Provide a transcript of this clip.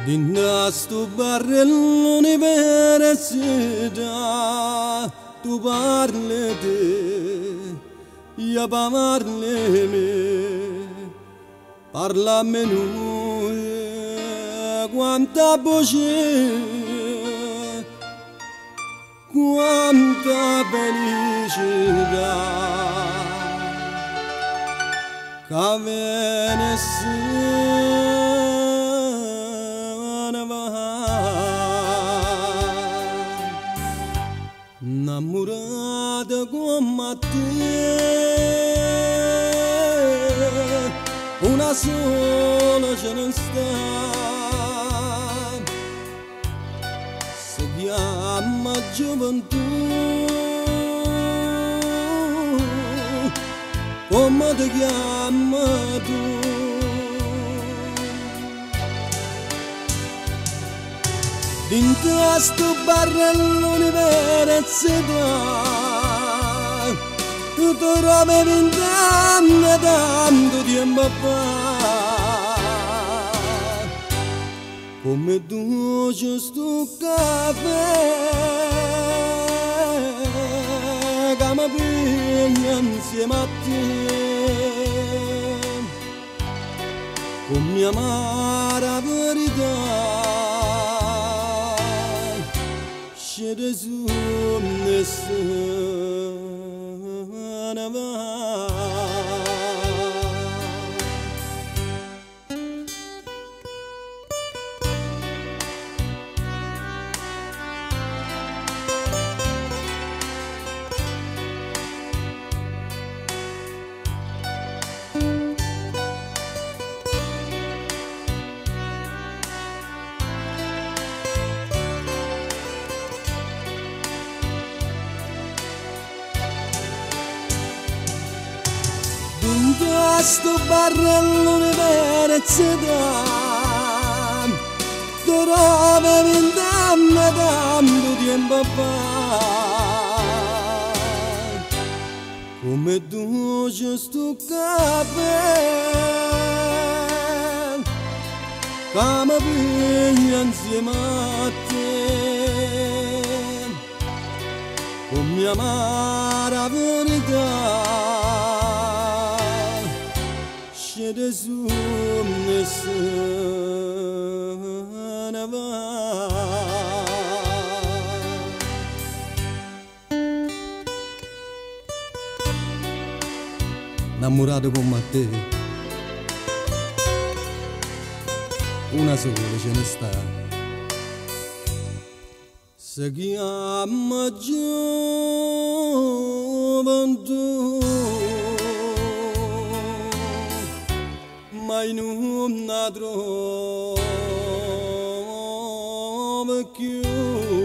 Dint'a stu barrellone 'e tu parle te, io parlo 'e me. Parlamme nuje, quanta bugie, quanta felicità ca vene e se ne va. 'Nnammurata comm'a te, una sola ce ne sta. Se chiamma gioventù, comme te chiamme tu. Dint'a stu barrellone 'e tu trovi vent'anni tanto tempo fa. Comme doce stu cafè che mi piglia insieme a te, con mia amara verità, scende su e se ne va. Dint'a stu barrellone 'e trovi vent'anni tanto tempo fa. Comme doce stu cafè che mi piglia insieme a te, con mia amara verità, scende su e se ne va. 'Nnammurata comm'a te, una sola ce ne sta. Se chiamma gioventù, ma io nun 'a trovo cchiù.